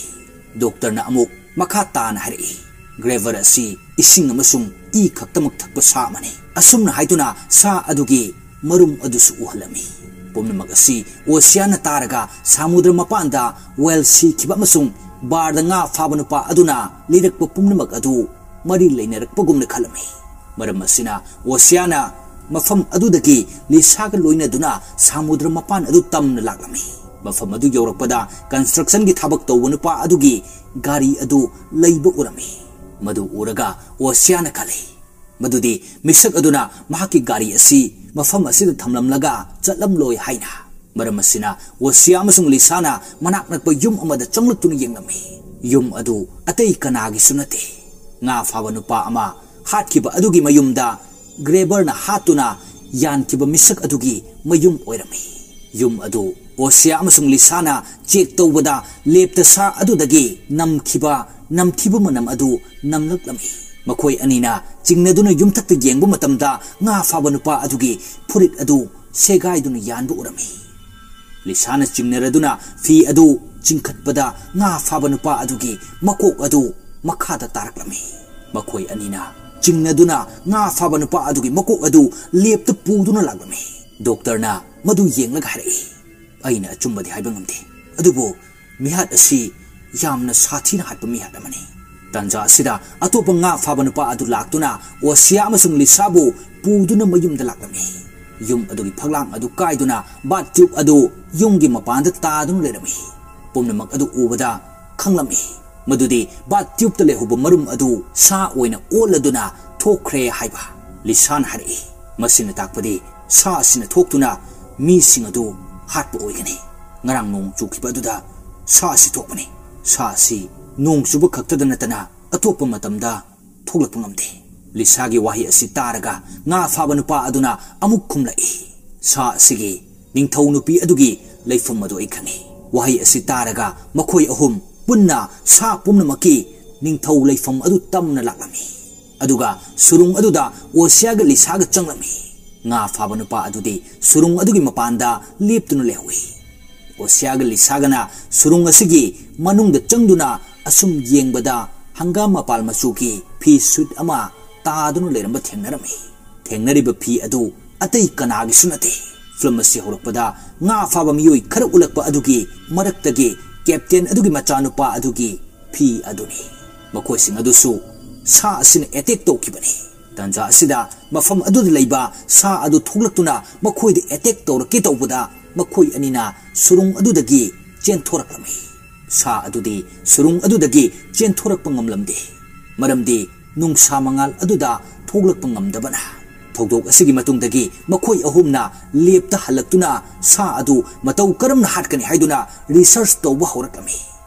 ꯗꯣꯛꯇꯔꯅ ꯑꯃꯨꯛ ꯃꯈꯥ ꯇꯥꯅ ꯍꯥꯏꯔꯛꯏ, "ꯒ꯭ꯔꯦꯚꯔ ꯑꯁꯤ ꯏꯁꯤꯡ ꯑꯃꯁꯨꯡ ꯏ ꯈꯛꯇꯃꯛ ꯊꯛꯄ ꯁꯥ ꯑꯃꯅꯤ꯫" ꯑꯁꯨꯝꯅ ꯍꯥꯏꯗꯨꯅ ꯁꯥ ꯑꯗꯨꯒꯤ ꯃꯔꯨꯝ ꯑꯗꯨꯁꯨ ꯎꯍꯜꯂꯝꯃꯤ꯫ ꯄꯨꯝꯅꯃꯛ ꯑꯁꯤ ꯑꯣꯁꯤꯌꯥꯅ ꯇꯥꯔꯒ ꯁꯃꯨꯗ꯭ꯔ ꯃꯄꯥꯟꯗ ꯋꯦꯜ ꯁꯤꯈꯤꯕ ꯑꯃꯁꯨꯡ ꯕꯥꯔꯗ ꯉꯥ ꯐꯥꯕ ꯅꯨꯄꯥ ꯑꯗꯨꯅ ꯂꯤꯔꯛꯄ ꯄꯨꯝꯅꯃꯛ ꯑꯗꯨ ꯃꯔꯤ ꯂꯩꯅꯔꯛꯄꯒꯨꯝꯅ ꯈꯜꯂꯝꯃꯤ꯫ ꯃꯔꯝ ꯑꯁꯤꯅ ꯑꯣꯁꯤꯌꯥꯅ ꯃꯐꯝ ꯑꯗꯨꯗꯒꯤ ꯂꯤꯁꯥꯒ ꯂꯣꯏꯅꯗꯨꯅ ꯁꯃꯨꯗ꯭ꯔ ꯃꯄꯥꯟ ꯑꯗꯨ ꯇꯝꯅ ꯂꯥꯛꯂꯝꯃꯤ꯫ ꯃꯐꯝ ꯑꯗꯨ ꯌꯧꯔꯛꯄꯗ ꯀꯟꯁꯇ꯭ꯔꯛꯁꯟꯒꯤ ꯊꯕꯛ ꯇꯧꯕ ꯅꯨꯄꯥ ꯑꯗꯨꯒꯤ ꯒꯥꯔꯤ ꯑꯗꯨ ꯂꯩꯕ ꯎꯔꯝꯃꯤ꯫ ꯃꯗꯨ ꯎꯔꯒ ꯑꯣꯁꯤꯌꯥꯅ ꯈꯜꯂꯤ ꯃꯗꯨꯗꯤ ꯃꯤꯁꯛ ꯑꯗꯨꯅ ꯃꯍꯥꯛꯀꯤ ꯒꯥꯔꯤ ꯑꯁꯤ ꯃꯐꯝ ꯑꯁꯤꯗ ꯊꯝꯂꯝꯂꯒ ꯆꯠꯂꯝꯂꯣꯏ ꯍꯥꯏꯅ꯫ ꯃꯔꯝ ꯑꯁꯤꯅ ꯑꯣꯁꯤꯌꯥ ꯑꯃꯁꯨꯡ ꯂꯤꯁꯥꯅ ꯃꯅꯥꯛ ꯅꯛꯄ ꯌꯨꯝ ꯑꯃꯗ ꯆꯪꯂꯛꯇꯨꯅ ꯌꯦꯡꯂꯝꯃꯤ꯫ ꯌꯨꯝ ꯑꯗꯨ ꯑꯇꯩ ꯀꯅꯥꯒꯤꯁꯨ ꯅꯠꯇꯦ꯫ ꯉꯥ ꯐꯥꯕ ꯅꯨꯄꯥ ꯑꯃ ꯍꯥꯠꯈꯤꯕ ꯑꯗꯨꯒꯤ ꯃꯌꯨꯝꯗ ꯒ꯭ꯔꯦꯕꯔꯅ ꯍꯥꯠꯇꯨꯅ ꯌꯥꯟꯈꯤꯕ ꯃꯤꯁꯛ ꯑꯗꯨꯒꯤ ꯃꯌꯨꯝ ꯑꯣꯏꯔꯝꯃꯤ꯫ ꯌꯨꯝ ꯑꯗꯨ ꯑꯣꯁꯤꯌꯥ ꯑꯃꯁꯨꯡ ꯂꯤꯁꯥꯅ ꯆꯦꯛ ꯇꯧꯕꯗ ꯂꯦꯞꯇ ꯁꯥ ꯑꯗꯨꯗꯒꯤ ꯅꯝꯈꯤꯕ ꯅꯝꯊꯤꯕ ꯃꯅꯝ ꯑꯗꯨ ꯅꯝꯂꯛꯂꯝꯃꯤ꯫ ꯃꯈꯣꯏ ꯑꯅꯤꯅ ꯆꯤꯡꯅꯗꯨꯅ ꯌꯨꯝꯊꯛꯇ ꯌꯦꯡꯕ ꯃꯇꯝꯗ ꯉꯥ ꯐꯥꯕ ꯅꯨꯄꯥ ꯑꯗꯨꯒꯤ ꯐꯨꯔꯤꯠ ꯑꯗꯨ ꯁꯦꯒꯥꯏꯗꯨꯅ ꯌꯥꯟꯕ ꯎꯔꯝꯃꯤ꯫ ꯂꯤꯁꯥꯅ ꯆꯤꯡꯅꯔꯗꯨꯅ ꯐꯤ ꯑꯗꯨ ꯆꯤꯡꯈꯠꯄꯗ ꯉꯥ ꯐꯥꯕ ꯅꯨꯄꯥ ꯑꯗꯨꯒꯤ ꯃꯀꯣꯛ ꯑꯗꯨ ꯃꯈꯥꯗ ꯇꯥꯔꯛꯂꯝꯃꯤ꯫ ꯃꯈꯣꯏ ꯑꯅꯤꯅ ꯆꯤꯡꯅꯗꯨꯅ ꯉꯥ ꯐꯥꯕ ꯅꯨꯄꯥ ꯑꯗꯨꯒꯤ ꯃꯀꯣꯛ ꯑꯗꯨ ꯂꯦꯞꯇ ꯄꯨꯗꯨꯅ ꯂꯥꯛꯂꯝꯃꯤ꯫ ꯗꯣꯛꯇꯔꯅ ꯃꯗꯨ ꯌꯦꯡꯂꯒ ꯍꯥꯏꯔꯛꯏ, "ꯑꯩꯅ ꯑꯆꯨꯝꯕꯗꯤ ꯍꯥꯏꯕ ꯉꯝꯗꯦ, ꯑꯗꯨꯕꯨ ꯃꯤꯍꯥꯠ ꯑꯁꯤ ꯌꯥꯝꯅ ꯁꯥꯊꯤꯅ ꯍꯥꯠꯄ ꯃꯤꯍꯥꯠ ꯑꯃꯅꯤ꯫" ꯇꯥꯟꯖꯥ ꯑꯁꯤꯗ ꯑꯇꯣꯞꯄ ꯉꯥ ꯐꯥꯕ ꯅꯨꯄꯥ ꯑꯗꯨ ꯂꯥꯛꯇꯨꯅ ꯑꯣꯁꯤꯌꯥ ꯑꯃꯁꯨꯡ ꯂꯤꯁꯥꯕꯨ ꯄꯨꯗꯨꯅ ꯃꯌꯨꯝꯗ ꯂꯥꯛꯂꯝꯃꯤ꯫ ꯌꯨꯝ ꯑꯗꯨꯒꯤ ꯐꯛꯂꯥꯡ ꯑꯗꯨ ꯀꯥꯏꯗꯨꯅ ꯕꯥꯠ ꯇ꯭ꯌꯨꯕ ꯑꯗꯨ ꯌꯨꯝꯒꯤ ꯃꯄꯥꯟꯗ ꯇꯥꯗꯨꯅ ꯂꯩꯔꯝꯃꯤ꯫ ꯄꯨꯝꯅꯃꯛ ꯑꯗꯨ ꯎꯕꯗ ꯈꯪꯂꯝꯃꯤ ꯃꯗꯨꯗꯤ ꯕꯥꯊ ꯇ꯭ꯌꯨꯕꯇ ꯂꯩꯍꯧꯕ ꯃꯔꯨꯝ ꯑꯗꯨ ꯁꯥ ꯑꯣꯏꯅ ꯑꯣꯜꯂꯗꯨꯅ ꯊꯣꯛꯈ꯭ꯔꯦ ꯍꯥꯏꯕ꯫ ꯂꯤꯁꯥꯅ ꯍꯥꯏꯔꯛꯏ, ꯃꯁꯤꯅ ꯇꯥꯛꯄꯗꯤ ꯁꯥ ꯑꯁꯤꯅ ꯊꯣꯛꯇꯨꯅ ꯃꯤꯁꯤꯡ ꯑꯗꯨ ꯍꯥꯠꯄ ꯑꯣꯏꯒꯅꯤ꯫ ꯉꯔꯥꯡ ꯅꯣꯡ ꯆꯨꯈꯤꯕ ꯑꯗꯨꯗ ꯁꯥ ꯑꯁꯤ ꯊꯣꯛꯄꯅꯤ꯫ ꯁꯥ ꯑꯁꯤ ꯅꯣꯡ ꯆꯨꯕ ꯈꯛꯇꯗ ꯅꯠꯇꯅ ꯑꯇꯣꯞꯄ ꯃꯇꯝꯗ ꯊꯣꯛꯂꯛꯄ ꯉꯝꯗꯦ꯫ ꯂꯤꯁꯥꯒꯤ ꯋꯥꯍꯩ ꯑꯁꯤ ꯇꯥꯔꯒ ꯉꯥ ꯐꯥꯕ ꯅꯨꯄꯥ ꯑꯗꯨꯅ ꯑꯃꯨꯛ ꯈꯨꯝꯂꯛꯏ, ꯁꯥ ꯑꯁꯤꯒꯤ ꯅꯤꯡꯊꯧ ꯅꯨꯄꯤ ꯑꯗꯨꯒꯤ ꯂꯩꯐꯝ ꯑꯗꯨ ꯑꯩ ꯈꯪꯏ꯫ ꯋꯥꯍꯩ ꯑꯁꯤ ꯇꯥꯔꯒ ꯃꯈꯣꯏ ꯑꯍꯨꯝ ꯄꯨꯟꯅ ꯁꯥ ꯄꯨꯝꯅꯃꯛꯀꯤ ꯅꯤꯡꯊꯧ ꯂꯩꯐꯝ ꯑꯗꯨ ꯇꯝꯅ ꯂꯥꯛꯂꯝꯃꯤ꯫ ꯑꯗꯨꯒ ꯁꯨꯔꯨꯡ ꯑꯗꯨꯗ ꯑꯣꯁꯤꯌꯥꯒ ꯂꯤꯁꯥꯒ ꯆꯪꯂꯝꯃꯤ꯫ ꯉꯥ ꯐꯥꯕ ꯅꯨꯄꯥ ꯑꯗꯨꯗꯤ ꯁꯨꯔꯨꯡ ꯑꯗꯨꯒꯤ ꯃꯄꯥꯟꯗ ꯂꯦꯞꯇꯨꯅ ꯂꯩꯍꯧꯏ꯫ ꯑꯣꯁꯤꯌꯥꯒ ꯂꯤꯁꯥꯒꯅ ꯁꯨꯔꯨꯡ ꯑꯁꯤꯒꯤ ꯃꯅꯨꯡꯗ ꯆꯪꯗꯨꯅ ꯑꯁꯨꯝ ꯌꯦꯡꯕꯗ ꯍꯪꯒꯥꯝ ꯃꯄꯥꯜ ꯃꯆꯨꯒꯤ ꯐꯤ ꯁꯨꯠ ꯑꯃ ꯇꯥꯗꯨꯅ ꯂꯩꯔꯝꯕ ꯊꯦꯡꯅꯔꯝꯃꯤ꯫ ꯊꯦꯡꯅꯔꯤꯕ ꯐꯤ ꯑꯗꯨ ꯑꯇꯩ ꯀꯅꯥꯒꯤꯁꯨ ꯅꯠꯇꯦ꯫ ꯐꯤꯂꯝ ꯑꯁꯤ ꯍꯧꯔꯛꯄꯗ ꯉꯥ ꯐꯥꯕ ꯃꯤꯑꯣꯏ ꯈꯔ ꯎꯠꯂꯛꯄ ꯑꯗꯨꯒꯤ ꯃꯔꯛꯇꯒꯤ ꯀꯦꯞꯇꯦꯟ ꯑꯗꯨꯒꯤ ꯃꯆꯥꯅꯨꯄꯥ ꯑꯗꯨꯒꯤ ꯐꯤ ꯑꯗꯨꯅꯤ꯫ ꯃꯈꯣꯏꯁꯤꯡ ꯑꯗꯨꯁꯨ ꯁꯥ ꯑꯁꯤꯅ ꯑꯦꯇꯦꯛ ꯇꯧꯈꯤꯕꯅꯤ꯫ ꯇꯥꯟꯖꯥ ꯑꯁꯤꯗ ꯃꯐꯝ ꯑꯗꯨꯗ ꯂꯩꯕ ꯁꯥ ꯑꯗꯨ ꯊꯣꯛꯂꯛꯇꯨꯅ ꯃꯈꯣꯏꯗ ꯑꯦꯇꯦꯛ ꯇꯧꯔꯛꯀꯦ ꯇꯧꯕꯗ ꯃꯈꯣꯏ ꯑꯅꯤꯅ ꯁꯨꯔꯨꯡ ꯑꯗꯨꯗꯒꯤ ꯆꯦꯟꯊꯣꯔꯛꯂꯝꯃꯤ꯫ ꯁꯥ ꯑꯗꯨꯗꯤ ꯁꯨꯔꯨꯡ ꯑꯗꯨꯗꯒꯤ ꯆꯦꯟꯊꯣꯔꯛꯄ ꯉꯝꯂꯝꯗꯦ, ꯃꯔꯝꯗꯤ ꯅꯨꯡꯁꯥ ꯃꯉꯥꯜ ꯑꯗꯨꯗ ꯊꯣꯛꯂꯛꯄ ꯉꯝꯗꯕꯅ꯫ ꯊꯧꯗꯣꯛ ꯑꯁꯤꯒꯤ ꯃꯇꯨꯡꯗꯒꯤ ꯃꯈꯣꯏ ꯑꯍꯨꯝꯅ ꯂꯦꯞꯇ ꯍꯜꯂꯛꯇꯨꯅ ꯁꯥ ꯑꯗꯨ ꯃꯇꯧ ꯀꯔꯝꯅ ꯍꯥꯠꯀꯅꯤ ꯍꯥꯏꯗꯨꯅ ꯔꯤꯁꯔꯆ ꯇꯧꯕ ꯍꯧꯔꯛꯂꯝꯃꯤ꯫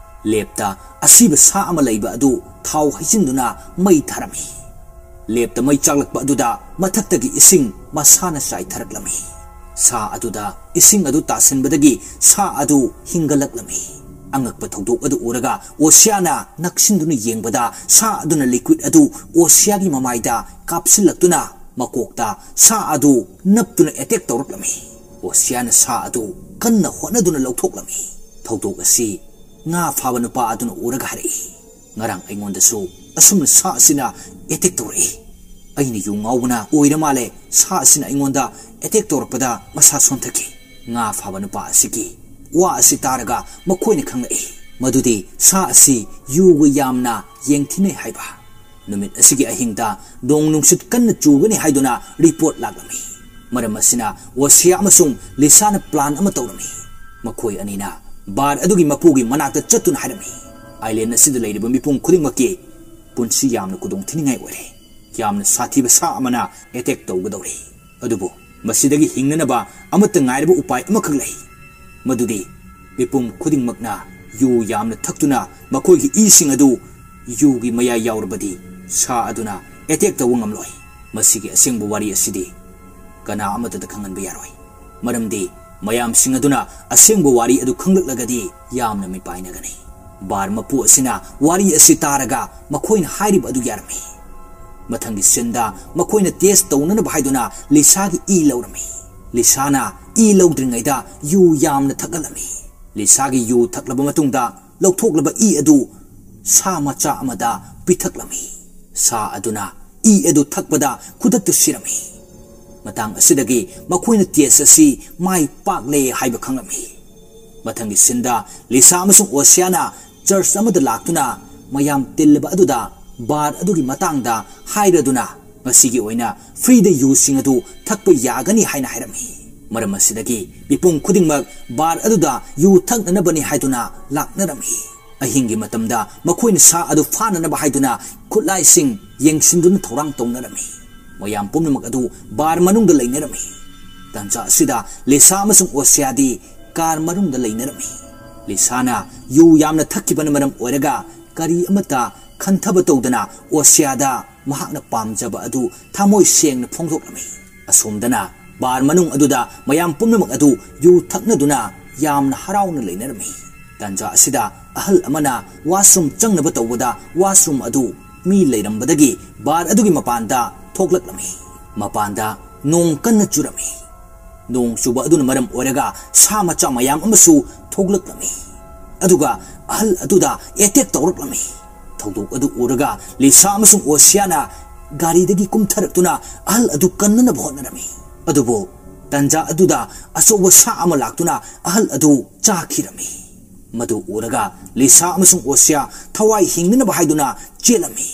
ꯂꯦꯞꯇ ꯑꯁꯤꯕ ꯁꯥ ꯑꯃ ꯂꯩꯕ ꯑꯗꯨ ꯊꯥꯎ ꯍꯩꯖꯤꯟꯗꯨꯅ ꯃꯩ ꯊꯥꯔꯝꯃꯤ꯫ ꯂꯦꯞꯇ ꯃꯩ ꯆꯥꯛꯂꯛꯄ ꯑꯗꯨꯗ ꯃꯊꯛꯇꯒꯤ ꯏꯁꯤꯡ ꯃꯁꯥꯅ ꯆꯥꯏꯊꯔꯛꯂꯝꯃꯤ꯫ ꯁꯥ ꯑꯗꯨꯗ ꯏꯁꯤꯡ ꯑꯗꯨ ꯇꯥꯁꯤꯟꯕꯗꯒꯤ ꯁꯥ ꯑꯗꯨ ꯍꯤꯡꯒꯠꯂꯛꯂꯝꯃꯤ꯫ ꯑꯉꯛꯄ ꯊꯧꯗꯣꯛ ꯑꯗꯨ ꯎꯔꯒ ꯑꯣꯁꯤꯌꯥꯅ ꯅꯛꯁꯤꯟꯗꯨꯅ ꯌꯦꯡꯕꯗ ꯁꯥ ꯑꯗꯨꯅ ꯂꯤꯀ꯭ꯋꯤꯗ ꯑꯗꯨ ꯑꯣꯁꯤꯌꯥꯒꯤ ꯃꯃꯥꯏꯗ ꯀꯥꯞꯁꯤꯜꯂꯛꯇꯨꯅ ꯃꯀꯣꯛꯇ ꯁꯥ ꯑꯗꯨ ꯅꯞꯇꯨꯅ ꯑꯦꯇꯦꯛ ꯇꯧꯔꯛꯂꯝꯃꯤ꯫ ꯑꯣꯁꯤꯌꯥꯅ ꯁꯥ ꯑꯗꯨ ꯀꯟꯅ ꯍꯣꯠꯅꯗꯨꯅ ꯂꯧꯊꯣꯛꯂꯝꯃꯤ꯫ ꯊꯧꯗꯣꯛ ꯑꯁꯤ ꯉꯥ ꯐꯥꯕ ꯅꯨꯄꯥ ꯑꯗꯨꯅ ꯎꯔꯒ ꯍꯥꯏꯔꯛꯏ, "ꯉꯔꯥꯡ ꯑꯩꯉꯣꯟꯗꯁꯨ ꯑꯁꯨꯝꯅ ꯁꯥ ꯑꯁꯤꯅ ꯑꯦꯇꯦꯛ ꯇꯧꯔꯛꯏ꯫ ꯑꯩꯅ ꯌꯨ ꯉꯥꯎꯕꯅ ꯑꯣꯏꯔ ꯃꯥꯜꯂꯦ ꯁꯥ ꯑꯁꯤꯅ ꯑꯩꯉꯣꯟꯗ ꯑꯦꯇꯦꯛ ꯇꯧꯔꯛꯄꯗ ꯃꯁꯥ ꯁꯣꯟꯊꯈꯤ꯫" ꯉꯥ ꯐꯥꯕ ꯅꯨꯄꯥ ꯑꯁꯤꯒꯤ ꯋꯥ ꯑꯁꯤ ꯇꯥꯔꯒ ꯃꯈꯣꯏꯅ ꯈꯪꯂꯛꯏ ꯃꯗꯨꯗꯤ ꯁꯥ ꯑꯁꯤ ꯌꯨꯒ ꯌꯥꯝꯅ ꯌꯦꯡꯊꯤꯅꯩ ꯍꯥꯏꯕ꯫ ꯅꯨꯃꯤꯠ ꯑꯁꯤꯒꯤ ꯑꯍꯤꯡꯗ ꯅꯣꯡ ꯅꯨꯡꯁꯤꯠ ꯀꯟꯅ ꯆꯨꯒꯅꯤ ꯍꯥꯏꯗꯨꯅ ꯔꯤꯄꯣꯔꯠ ꯂꯥꯛꯂꯝꯃꯤ꯫ ꯃꯔꯝ ꯑꯁꯤꯅ ꯑꯣꯁꯤꯌꯥ ꯑꯃꯁꯨꯡ ꯂꯤꯁꯥꯅ ꯄ꯭ꯂꯥꯟ ꯑꯃ ꯇꯧꯔꯝꯃꯤ꯫ ꯃꯈꯣꯏ ꯑꯅꯤꯅ ꯕꯥꯔ ꯑꯗꯨꯒꯤ ꯃꯄꯨꯒꯤ ꯃꯅꯥꯛꯇ ꯆꯠꯇꯨꯅ ꯍꯥꯏꯔꯝꯃꯤ, "ꯑꯥꯏꯂꯦꯟ ꯑꯁꯤꯗ ꯂꯩꯔꯤꯕ ꯃꯤꯄꯨꯝ ꯈꯨꯗꯤꯡꯃꯛꯀꯤ ꯄꯨꯟꯁꯤ ꯌꯥꯝꯅ ꯈꯨꯗꯣꯡ ꯊꯤꯅꯤꯡꯉꯥꯏ ꯑꯣꯏꯔꯦ꯫ ꯌꯥꯝꯅ ꯁꯥꯊꯤꯕ ꯁꯥ ꯑꯃꯅ ꯑꯦꯇꯦꯛ ꯇꯧꯒꯗꯧꯔꯦ꯫ ꯑꯗꯨꯕꯨ ꯃꯁꯤꯗꯒꯤ ꯍꯤꯡꯅꯅꯕ ꯑꯃꯠꯇ ꯉꯥꯏꯔꯕ ꯎꯄꯥꯏ ꯑꯃꯈꯛ ꯂꯩ꯫ ꯃꯗꯨꯗꯤ ꯃꯤꯄꯨꯝ ꯈꯨꯗꯤꯡꯃꯛꯅ ꯌꯨ ꯌꯥꯝꯅ ꯊꯛꯇꯨꯅ ꯃꯈꯣꯏꯒꯤ ꯏꯁꯤꯡ ꯑꯗꯨ ꯌꯨꯒꯤ ꯃꯌꯥꯏ ꯌꯥꯎꯔꯕꯗꯤ ꯁꯥ ꯑꯗꯨꯅ ꯑꯦꯇꯦꯛ ꯇꯧꯕ ꯉꯝꯂꯣꯏ꯫ ꯃꯁꯤꯒꯤ ꯑꯁꯦꯡꯕ ꯋꯥꯔꯤ ꯑꯁꯤꯗꯤ ꯀꯅꯥ ꯑꯃꯠꯇꯗ ꯈꯪꯍꯟꯕ ꯌꯥꯔꯣꯏ꯫ ꯃꯔꯝꯗꯤ ꯃꯌꯥꯝꯁꯤꯡ ꯑꯗꯨꯅ ꯑꯁꯦꯡꯕ ꯋꯥꯔꯤ ꯑꯗꯨ ꯈꯪꯂꯛꯂꯒꯗꯤ ꯌꯥꯝꯅ ꯃꯤꯄꯥꯏꯅꯒꯅꯤ꯫" ꯕꯥꯔ ꯃꯄꯨ ꯑꯁꯤꯅ ꯋꯥꯔꯤ ꯑꯁꯤ ꯇꯥꯔꯒ ꯃꯈꯣꯏꯅ ꯍꯥꯏꯔꯤꯕ ꯑꯗꯨ ꯌꯥꯔꯝꯃꯤ꯫ ꯃꯊꯪꯒꯤ ꯁꯤꯟꯗ ꯃꯈꯣꯏꯅ ꯇꯦꯁ ꯇꯧꯅꯅꯕ ꯍꯥꯏꯗꯨꯅ ꯂꯤꯁꯥꯒꯤ ꯏ ꯂꯧꯔꯝꯃꯤ꯫ ꯂꯤꯁꯥꯅ ꯏ ꯂꯧꯗ꯭ꯔꯤꯉꯩꯗ ꯌꯨ ꯌꯥꯝꯅ ꯊꯛꯍꯜꯂꯝꯃꯤ꯫ ꯂꯤꯁꯥꯒꯤ ꯌꯨ ꯊꯛꯂꯕ ꯃꯇꯨꯡꯗ ꯂꯧꯊꯣꯛꯂꯕ ꯏ ꯑꯗꯨ ꯁꯥ ꯃꯆꯥ ꯑꯃꯗ ꯄꯤꯊꯛꯂꯝꯃꯤ꯫ ꯁꯥ ꯑꯗꯨꯅ ꯏ ꯑꯗꯨ ꯊꯛꯄꯗ ꯈꯨꯗꯛꯇ ꯁꯤꯔꯝꯃꯤ꯫ ꯃꯇꯥꯡ ꯑꯁꯤꯗꯒꯤ ꯃꯈꯣꯏꯅ ꯇꯦꯁ ꯑꯁꯤ ꯃꯥꯏ ꯄꯥꯛꯂꯦ ꯍꯥꯏꯕ ꯈꯪꯂꯝꯃꯤ꯫ ꯃꯊꯪꯒꯤ ꯁꯤꯟꯗ ꯂꯤꯁꯥ ꯑꯃꯁꯨꯡ ꯑꯣꯁꯤꯌꯥꯅ ꯆꯔꯆ ꯑꯃꯗ ꯂꯥꯛꯇꯨꯅ ꯃꯌꯥꯝ ꯇꯤꯜꯂꯕ ꯑꯗꯨꯗ ꯕꯥꯔ ꯑꯗꯨꯒꯤ ꯃꯇꯥꯡꯗ ꯍꯥꯏꯔꯗꯨꯅ ꯃꯁꯤꯒꯤ ꯑꯣꯏꯅ ꯐ꯭ꯔꯤꯗ ꯌꯨꯁꯤꯡ ꯑꯗꯨ ꯊꯛꯄ ꯌꯥꯒꯅꯤ ꯍꯥꯏꯅ ꯍꯥꯏꯔꯝꯃꯤ꯫ ꯃꯔꯝ ꯑꯁꯤꯗꯒꯤ ꯃꯤꯄꯨꯝ ꯈꯨꯗꯤꯡꯃꯛ ꯕꯥꯔ ꯑꯗꯨꯗ ꯌꯨ ꯊꯛꯅꯅꯕꯅꯤ ꯍꯥꯏꯗꯨꯅ ꯂꯥꯛꯅꯔꯝꯃꯤ꯫ ꯑꯍꯤꯡꯒꯤ ꯃꯇꯝꯗ ꯃꯈꯣꯏꯅ ꯁꯥ ꯑꯗꯨ ꯐꯥꯅꯅꯕ ꯍꯥꯏꯗꯨꯅ ꯈꯨꯠꯂꯥꯏꯁꯤꯡ ꯌꯦꯡꯁꯤꯟꯗꯨꯅ ꯊꯧꯔꯥꯡ ꯇꯧꯅꯔꯝꯃꯤ꯫ ꯃꯌꯥꯝ ꯄꯨꯝꯅꯃꯛ ꯑꯗꯨ ꯕꯥꯔ ꯃꯅꯨꯡꯗ ꯂꯩꯅꯔꯝꯃꯤ꯫ ꯇꯥꯟꯖꯥ ꯑꯁꯤꯗ ꯂꯤꯁꯥ ꯑꯃꯁꯨꯡ ꯑꯣꯁꯤꯌꯥꯗꯤ ꯀꯥꯔ ꯃꯅꯨꯡꯗ ꯂꯩꯅꯔꯝꯃꯤ꯫ ꯂꯤꯁꯥꯅ ꯌꯨ ꯌꯥꯝꯅ ꯊꯛꯈꯤꯕꯅ ꯃꯔꯝ ꯑꯣꯏꯔꯒ ꯀꯔꯤ ꯑꯃꯠꯇ ꯈꯟꯊꯕ ꯇꯧꯗꯅ ꯑꯣꯁꯤꯌꯥꯗ ꯃꯍꯥꯛꯅ ꯄꯥꯝꯖꯕ ꯑꯗꯨ ꯊꯃꯣꯏ ꯁꯦꯡꯅ ꯐꯣꯡꯗꯣꯛꯂꯝꯃꯤ꯫ ꯑꯁꯣꯝꯗꯅ ꯕꯥꯔ ꯃꯅꯨꯡ ꯑꯗꯨꯗ ꯃꯌꯥꯝ ꯄꯨꯝꯅꯃꯛ ꯑꯗꯨ ꯌꯨ ꯊꯛꯅꯗꯨꯅ ꯌꯥꯝꯅ ꯍꯔꯥꯎꯅ ꯂꯩꯅꯔꯝꯃꯤ꯫ ꯇꯥꯟꯖꯥ ꯑꯁꯤꯗ ꯑꯍꯜ ꯑꯃꯅ ꯋꯥꯁꯔꯨꯝ ꯆꯪꯅꯕ ꯇꯧꯕꯗ ꯋꯥꯁꯔꯨꯝ ꯑꯗꯨ ꯃꯤ ꯂꯩꯔꯝꯕꯗꯒꯤ ꯕꯥꯔ ꯑꯗꯨꯒꯤ ꯃꯄꯥꯟꯗ ꯊꯣꯛꯂꯛꯂꯝꯃꯤ꯫ ꯃꯄꯥꯟꯗ ꯅꯣꯡ ꯀꯟꯅ ꯆꯨꯔꯝꯃꯤ꯫ ꯅꯣꯡ ꯆꯨꯕ ꯑꯗꯨꯅ ꯃꯔꯝ ꯑꯣꯏꯔꯒ ꯁꯥ ꯃꯆꯥ ꯃꯌꯥꯝ ꯑꯃꯁꯨ ꯊꯣꯛꯂꯛꯂꯝꯃꯤ꯫ ꯑꯗꯨꯒ ꯑꯍꯜ ꯑꯗꯨꯗ ꯑꯦꯇꯦꯛ ꯇꯧꯔꯛꯂꯝꯃꯤ꯫ ꯊꯧꯗꯣꯛ ꯑꯗꯨ ꯎꯔꯒ ꯂꯤꯁꯥ ꯑꯃꯁꯨꯡ ꯑꯣꯁꯤꯌꯥꯅ ꯒꯥꯔꯤꯗꯒꯤ ꯀꯨꯝꯊꯔꯛꯇꯨꯅ ꯑꯍꯜ ꯑꯗꯨ ꯀꯟꯅꯅꯕ ꯍꯣꯠꯅꯔꯝꯃꯤ꯫ ꯑꯗꯨꯕꯨ ꯇꯥꯟꯖꯥ ꯑꯗꯨꯗ ꯑꯆꯧꯕ ꯁꯥ ꯑꯃ ꯂꯥꯛꯇꯨꯅ ꯑꯍꯜ ꯑꯗꯨ ꯆꯥꯈꯤꯔꯝꯃꯤ꯫ ꯃꯗꯨ ꯎꯔꯒ ꯂꯤꯁꯥ ꯑꯃꯁꯨꯡ ꯑꯣꯁꯤꯌꯥ ꯊꯋꯥꯏ ꯍꯤꯡꯅꯅꯕ ꯍꯥꯏꯗꯨꯅ ꯆꯦꯜꯂꯝꯃꯤ꯫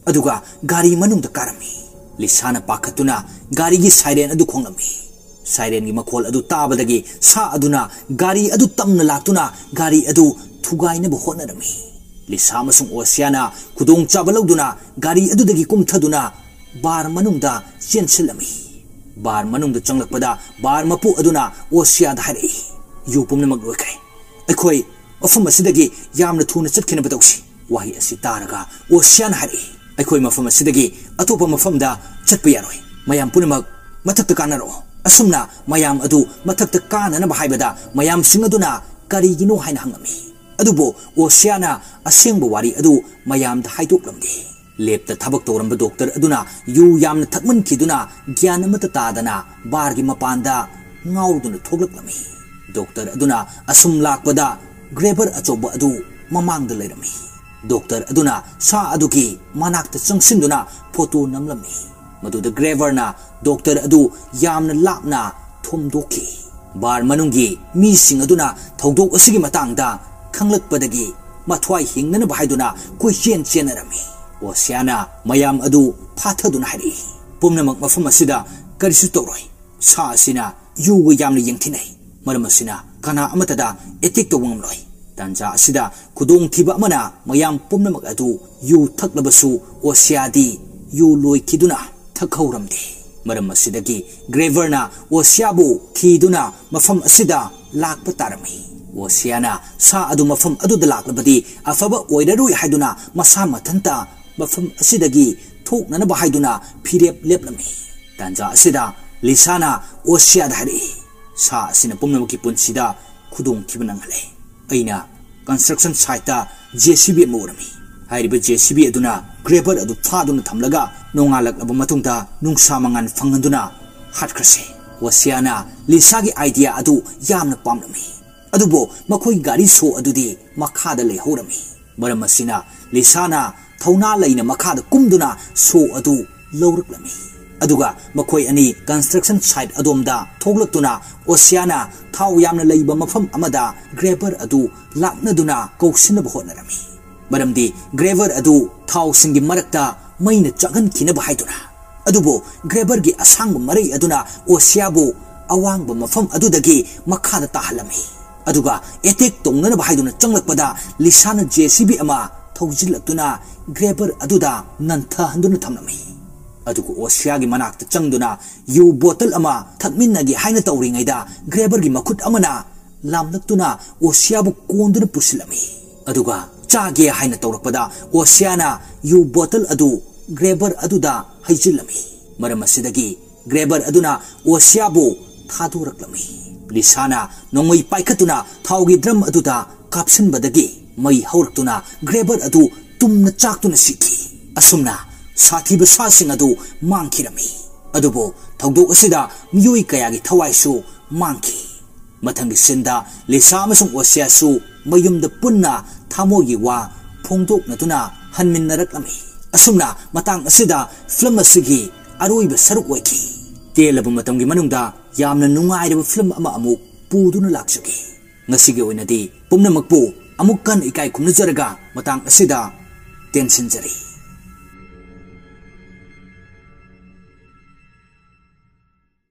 ꯑꯗꯨꯒ ꯒꯥꯔꯤ ꯃꯅꯨꯡꯗ ꯀꯥꯔꯝꯃꯤ꯫ ꯂꯤꯁꯥꯅ ꯄꯥꯈꯠꯇꯨꯅ ꯒꯥꯔꯤꯒꯤ ꯁꯥꯏꯔꯦꯟ ꯑꯗꯨ ꯈꯣꯡꯂꯝꯃꯤ꯫ ꯁꯥꯏꯔꯦꯟꯒꯤ ꯃꯈꯣꯜ ꯑꯗꯨ ꯇꯥꯕꯗꯒꯤ ꯁꯥ ꯑꯗꯨꯅ ꯒꯥꯔꯤ ꯑꯗꯨ ꯇꯝꯅ ꯂꯥꯛꯇꯨꯅ ꯒꯥꯔꯤ ꯑꯗꯨ ꯊꯨꯒꯥꯏꯅꯕ ꯍꯣꯠꯅꯔꯝꯃꯤ꯫ ꯂꯤꯁꯥ ꯑꯃꯁꯨꯡ ꯑꯣꯁꯤꯌꯥꯅ ꯈꯨꯗꯣꯡꯆꯥꯕ ꯂꯧꯗꯨꯅ ꯒꯥꯔꯤ ꯑꯗꯨꯗꯒꯤ ꯀꯨꯝꯊꯗꯨꯅ ꯕꯥꯔ ꯃꯅꯨꯡꯗ ꯆꯦꯟꯁꯤꯜꯂꯝꯃꯤ꯫ ꯕꯥꯔ ꯃꯅꯨꯡꯗ ꯆꯪꯂꯛꯄꯗ ꯕꯥꯔ ꯃꯄꯨ ꯑꯗꯨꯅ ꯑꯣꯁꯤꯌꯥꯗ ꯍꯥꯏꯔꯛꯏ, "ꯌꯨ ꯄꯨꯝꯅꯃꯛ ꯂꯣꯏꯈ꯭ꯔꯦ꯫ ꯑꯩꯈꯣꯏ ꯃꯐꯝ ꯑꯁꯤꯗꯒꯤ ꯌꯥꯝꯅ ꯊꯨꯅ ꯆꯠꯈꯤꯅꯕ ꯇꯧꯁꯤ꯫" ꯋꯥꯍꯩ ꯑꯁꯤ ꯇꯥꯔꯒ ꯑꯣꯁꯤꯌꯥꯅ ꯍꯥꯏꯔꯛꯏ, "ꯑꯩꯈꯣꯏ ꯃꯐꯝ ꯑꯁꯤꯗꯒꯤ ꯑꯇꯣꯞꯄ ꯃꯐꯝꯗ ꯆꯠꯄ ꯌꯥꯔꯣꯏ꯫ ꯃꯌꯥꯝ ꯄꯨꯝꯅꯃꯛ ꯃꯊꯛꯇ ꯀꯥꯅꯔꯛꯑꯣ꯫" ꯑꯁꯨꯝꯅ ꯃꯌꯥꯝ ꯑꯗꯨ ꯃꯊꯛꯇ ꯀꯥꯅꯅꯕ ꯍꯥꯏꯕꯗ ꯃꯌꯥꯝꯁꯤꯡ ꯑꯗꯨꯅ ꯀꯔꯤꯒꯤꯅꯣ ꯍꯥꯏꯅ ꯍꯪꯂꯝꯃꯤ꯫ ꯑꯗꯨꯕꯨ ꯑꯣꯁꯤꯌꯥꯅ ꯑꯁꯦꯡꯕ ꯋꯥꯔꯤ ꯑꯗꯨ ꯃꯌꯥꯝꯗ ꯍꯥꯏꯗꯣꯛꯂꯝꯗꯦ꯫ ꯂꯦꯞꯇ ꯊꯕꯛ ꯇꯧꯔꯝꯕ ꯗꯣꯛꯇꯔ ꯑꯗꯨꯅ ꯌꯨ ꯌꯥꯝꯅ ꯊꯛꯃꯟꯈꯤꯗꯨꯅ ꯒ꯭ꯌꯥꯟ ꯑꯃꯠꯇ ꯇꯥꯗꯅ ꯕꯥꯔꯒꯤ ꯃꯄꯥꯟꯗ ꯉꯥꯎꯗꯨꯅ ꯊꯣꯛꯂꯛꯂꯝꯃꯤ꯫ ꯗꯣꯛꯇꯔ ꯑꯗꯨꯅ ꯑꯁꯨꯝ ꯂꯥꯛꯄꯗ ꯒ꯭ꯔꯦꯕꯔ ꯑꯆꯧꯕ ꯑꯗꯨ ꯃꯃꯥꯡꯗ ꯂꯩꯔꯝꯃꯤ꯫ ꯗꯣꯛꯇꯔ ꯑꯗꯨꯅ ꯁꯥ ꯑꯗꯨꯒꯤ ꯃꯅꯥꯛꯇ ꯆꯪꯁꯤꯟꯗꯨꯅ ꯐꯣꯇꯣ ꯅꯝꯂꯝꯃꯤ꯫ ꯃꯗꯨꯗ ꯒ꯭ꯔꯦꯕꯔꯅ ꯗꯣꯛꯇꯔ ꯑꯗꯨ ꯌꯥꯝꯅ ꯂꯥꯞꯅ ꯊꯣꯝꯗꯣꯛꯈꯤ꯫ ꯕꯥꯔ ꯃꯅꯨꯡꯒꯤ ꯃꯤꯁꯤꯡ ꯑꯗꯨꯅ ꯊꯧꯗꯣꯛ ꯑꯁꯤꯒꯤ ꯃꯇꯥꯡꯗ ꯈꯪꯂꯛꯄꯗꯒꯤ ꯃꯊ꯭ꯋꯥꯏ ꯍꯤꯡꯅꯅꯕ ꯍꯥꯏꯗꯨꯅ ꯀꯣꯏꯆꯦꯟ ꯆꯦꯟꯅꯔꯝꯃꯤ꯫ ꯑꯣꯁꯤꯌꯥꯅ ꯃꯌꯥꯝ ꯑꯗꯨ ꯐꯥꯊꯗꯨꯅ ꯍꯥꯏꯔꯛꯏ, "ꯄꯨꯝꯅꯃꯛ ꯃꯐꯝ ꯑꯁꯤꯗ ꯀꯔꯤꯁꯨ ꯇꯧꯔꯣꯏ꯫ ꯁꯥ ꯑꯁꯤꯅ ꯌꯨꯒ ꯌꯥꯝꯅ ꯌꯦꯡꯊꯤꯅꯩ꯫ ꯃꯔꯝ ꯑꯁꯤꯅ ꯀꯅꯥ ꯑꯃꯠꯇꯗ ꯑꯦꯇꯦꯛ ꯇꯧꯕ ꯉꯝꯂꯣꯏ꯫" ꯇꯥꯟꯖꯥ ꯑꯁꯤꯗ ꯈꯨꯗꯣꯡꯊꯤꯕ ꯑꯃꯅ ꯃꯌꯥꯝ ꯄꯨꯝꯅꯃꯛ ꯑꯗꯨ ꯌꯨ ꯊꯛꯂꯕꯁꯨ ꯑꯣꯁꯤꯌꯥꯗꯤ ꯌꯨ ꯂꯣꯏꯈꯤꯗꯨꯅ ꯊꯛꯍꯧꯔꯝꯗꯦ꯫ ꯃꯔꯝ ꯑꯁꯤꯗꯒꯤ ꯒ꯭ꯔꯦꯕꯔꯅ ꯑꯣꯁꯤꯌꯥꯕꯨ ꯊꯤꯗꯨꯅ ꯃꯐꯝ ꯑꯁꯤꯗ ꯂꯥꯛꯄ ꯇꯥꯔꯝꯃꯤ꯫ ꯑꯣꯁꯤꯌꯥꯅ ꯁꯥ ꯑꯗꯨ ꯃꯐꯝ ꯑꯗꯨꯗ ꯂꯥꯛꯂꯕꯗꯤ ꯑꯐꯕ ꯑꯣꯏꯔꯔꯣꯏ ꯍꯥꯏꯗꯨꯅ ꯃꯁꯥ ꯃꯊꯟꯇ ꯃꯐꯝ ꯑꯁꯤꯗꯒꯤ ꯊꯣꯛꯅꯅꯕ ꯍꯥꯏꯗꯨꯅ ꯐꯤꯔꯦꯞ ꯂꯦꯞꯂꯝꯃꯤ꯫ ꯇꯥꯟꯖꯥ ꯑꯁꯤꯗ ꯂꯤꯁꯥꯅ ꯑꯣꯁꯤꯌꯥꯗ ꯍꯥꯏꯔꯛꯏ, "ꯁꯥ ꯑꯁꯤꯅ ꯄꯨꯝꯅꯃꯛꯀꯤ ꯄꯨꯟꯁꯤꯗ ꯈꯨꯗꯣꯡꯊꯤꯕ ꯅꯪꯍꯜꯂꯦ꯫ ꯑꯩꯅ ꯀꯟꯁꯇ꯭ꯔꯛꯁꯟ ꯁꯥꯏꯠꯇ ꯖꯦ ꯁꯤ ꯕꯤ ꯑꯃ ꯎꯔꯝꯃꯤ꯫ ꯍꯥꯏꯔꯤꯕ ꯖꯦ ꯁꯤ ꯕꯤ ꯑꯗꯨꯅ ꯒ꯭ꯔꯦꯕꯔ ꯑꯗꯨ ꯐꯥꯗꯨꯅ ꯊꯝꯂꯒ ꯅꯣꯡꯉꯥꯜꯂꯛꯂꯕ ꯃꯇꯨꯡꯗ ꯅꯨꯡꯁꯥ ꯃꯉꯥꯜ ꯐꯪꯍꯟꯗꯨꯅ ꯍꯥꯠꯈ꯭ꯔꯁꯦ꯫" ꯑꯣꯁꯤꯌꯥꯅ ꯂꯤꯁꯥꯒꯤ ꯑꯥꯏꯗꯤꯌꯥ ꯑꯗꯨ ꯌꯥꯝꯅ ꯄꯥꯝꯂꯝꯃꯤ꯫ ꯑꯗꯨꯕꯨ ꯃꯈꯣꯏꯒꯤ ꯒꯥꯔꯤ ꯁꯣ ꯑꯗꯨꯗꯤ ꯃꯈꯥꯗ ꯂꯩꯍꯧꯔꯝꯃꯤ꯫ ꯃꯔꯝ ꯑꯁꯤꯅ ꯂꯤꯁꯥꯅ ꯊꯧꯅꯥ ꯂꯩꯅ ꯃꯈꯥꯗ ꯀꯨꯝꯗꯨꯅ ꯁꯣ ꯑꯗꯨ ꯂꯧꯔꯛꯂꯝꯃꯤ꯫ ꯑꯗꯨꯒ ꯃꯈꯣꯏ ꯑꯅꯤ ꯀꯟꯁꯇ꯭ꯔꯛꯁꯟ ꯁꯥꯏꯠ ꯑꯗꯣꯝꯗ ꯊꯣꯛꯂꯛꯇꯨꯅ ꯑꯣꯁꯤꯌꯥꯅ ꯊꯥꯎ ꯌꯥꯝꯅ ꯂꯩꯕ ꯃꯐꯝ ꯑꯃꯗ ꯒ꯭ꯔꯦꯕꯔ ꯑꯗꯨ ꯂꯥꯛꯅꯗꯨꯅ ꯀꯧꯁꯤꯟꯅꯕ ꯍꯣꯠꯅꯔꯝꯃꯤ꯫ ꯃꯔꯝꯗꯤ ꯒ꯭ꯔꯦꯕꯔ ꯑꯗꯨ ꯊꯥꯎꯁꯤꯡꯒꯤ ꯃꯔꯛꯇ ꯃꯩꯅ ꯆꯥꯛꯍꯟꯈꯤꯅꯕ ꯍꯥꯏꯗꯨꯅ꯫ ꯑꯗꯨꯕꯨ ꯒ꯭ꯔꯦꯕꯔꯒꯤ ꯑꯁꯥꯡꯕ ꯃꯔꯩ ꯑꯗꯨꯅ ꯑꯣꯁꯤꯌꯥꯕꯨ ꯑꯋꯥꯡꯕ ꯃꯐꯝ ꯑꯗꯨꯗꯒꯤ ꯃꯈꯥꯗ ꯇꯥꯍꯜꯂꯝꯃꯤ꯫ ꯑꯗꯨꯒ ꯑꯦꯇꯦꯛ ꯇꯧꯅꯅꯕ ꯍꯥꯏꯗꯨꯅ ꯆꯪꯂꯛꯄꯗ ꯂꯤꯁꯥꯅ ꯖꯦ ꯁꯤ ꯕꯤ ꯑꯃ ꯊꯧꯖꯤꯜꯂꯛꯇꯨꯅ ꯒ꯭ꯔꯦꯕꯔ ꯑꯗꯨꯗ ꯅꯟꯊꯍꯟꯗꯨꯅ ꯊꯝꯂꯝꯃꯤ꯫ ꯑꯗꯨꯒ ꯑꯣꯁꯤꯌꯥꯒꯤ ꯃꯅꯥꯛꯇ ꯆꯪꯗꯨꯅ ꯌꯨ ꯕꯣꯇꯜ ꯑꯃ ꯊꯛꯃꯤꯟꯅꯒꯦ ꯍꯥꯏꯅ ꯇꯧꯔꯤꯉꯩꯗ ꯒ꯭ꯔꯦꯕꯔꯒꯤ ꯃꯈꯨꯠ ꯑꯃꯅ ꯂꯥꯝꯂꯛꯇꯨꯅ ꯑꯣꯁꯤꯌꯥꯕꯨ ꯀꯣꯟꯗꯨꯅ ꯄꯨꯁꯤꯜꯂꯝꯃꯤ꯫ ꯑꯗꯨꯒ ꯆꯥꯒꯦ ꯍꯥꯏꯅ ꯇꯧꯔꯛꯄꯗ ꯑꯣꯁꯤꯌꯥꯅ ꯌꯨ ꯕꯣꯇꯜ ꯑꯗꯨ ꯒ꯭ꯔꯦꯕꯔ ꯑꯗꯨꯗ ꯍꯩꯖꯤꯜꯂꯝꯃꯤ꯫ ꯃꯔꯝ ꯑꯁꯤꯗꯒꯤ ꯒ꯭ꯔꯦꯕꯔ ꯑꯗꯨꯅ ꯑꯣꯁꯤꯌꯥꯕꯨ ꯊꯥꯗꯣꯔꯛꯂꯝꯃꯤ꯫ ꯂꯤꯁꯥꯅ ꯅꯣꯡꯃꯩ ꯄꯥꯏꯈꯠꯇꯨꯅ ꯊꯥꯎꯒꯤ ꯗ꯭ꯔꯝ ꯑꯗꯨꯗ ꯀꯥꯞꯁꯤꯟꯕꯗꯒꯤ ꯃꯩ ꯍꯧꯔꯛꯇꯨꯅ ꯒ꯭ꯔꯦꯕꯔ ꯑꯗꯨ ꯇꯨꯝꯅ ꯆꯥꯛꯇꯨꯅ ꯁꯤꯈꯤ꯫ ꯑꯁꯨꯝꯅ ꯁꯥꯊꯤꯕ ꯁꯥꯁꯤꯡ ꯑꯗꯨ ꯃꯥꯡꯈꯤꯔꯝꯃꯤ꯫ ꯑꯗꯨꯕꯨ ꯊꯧꯗꯣꯛ ꯑꯁꯤꯗ ꯃꯤꯑꯣꯏ ꯀꯌꯥꯒꯤ ꯊꯋꯥꯏꯁꯨ ꯃꯥꯡꯈꯤ꯫ ꯃꯊꯪꯒꯤ ꯁꯤꯟꯗ ꯂꯤꯁꯥ ꯑꯃꯁꯨꯡ ꯑꯣꯁꯤꯌꯥꯁꯨ ꯃꯌꯨꯝꯗ ꯄꯨꯟꯅ ꯊꯃꯣꯏꯒꯤ ꯋꯥ ꯐꯣꯡꯗꯣꯛꯅꯗꯨꯅ ꯍꯟꯃꯤꯟꯅꯔꯛꯂꯝꯃꯤ꯫ ꯑꯁꯨꯝꯅ ꯃꯇꯥꯡ ꯑꯁꯤꯗ ꯐꯤꯂꯝ ꯑꯁꯤꯒꯤ ꯑꯔꯣꯏꯕ ꯁꯔꯨꯛ ꯑꯣꯏꯈꯤ꯫ ꯇꯦꯜꯂꯕ ꯃꯇꯝꯒꯤ ꯃꯅꯨꯡꯗ ꯌꯥꯝꯅ ꯅꯨꯡꯉꯥꯏꯔꯕ ꯐꯤꯂꯝ ꯑꯃ ꯑꯃꯨꯛ ꯄꯨꯗꯨꯅ ꯂꯥꯛꯆꯒꯦ꯫ ꯉꯁꯤꯒꯤ ꯑꯣꯏꯅꯗꯤ ꯄꯨꯝꯅꯃꯛꯄꯨ ꯑꯃꯨꯛ ꯍꯟꯅ ꯏꯀꯥꯏ ꯈꯨꯝꯅꯖꯔꯒ ꯃꯇꯥꯡ ꯑꯁꯤꯗ ꯇꯦꯟꯁꯤꯟꯖꯔꯤ꯫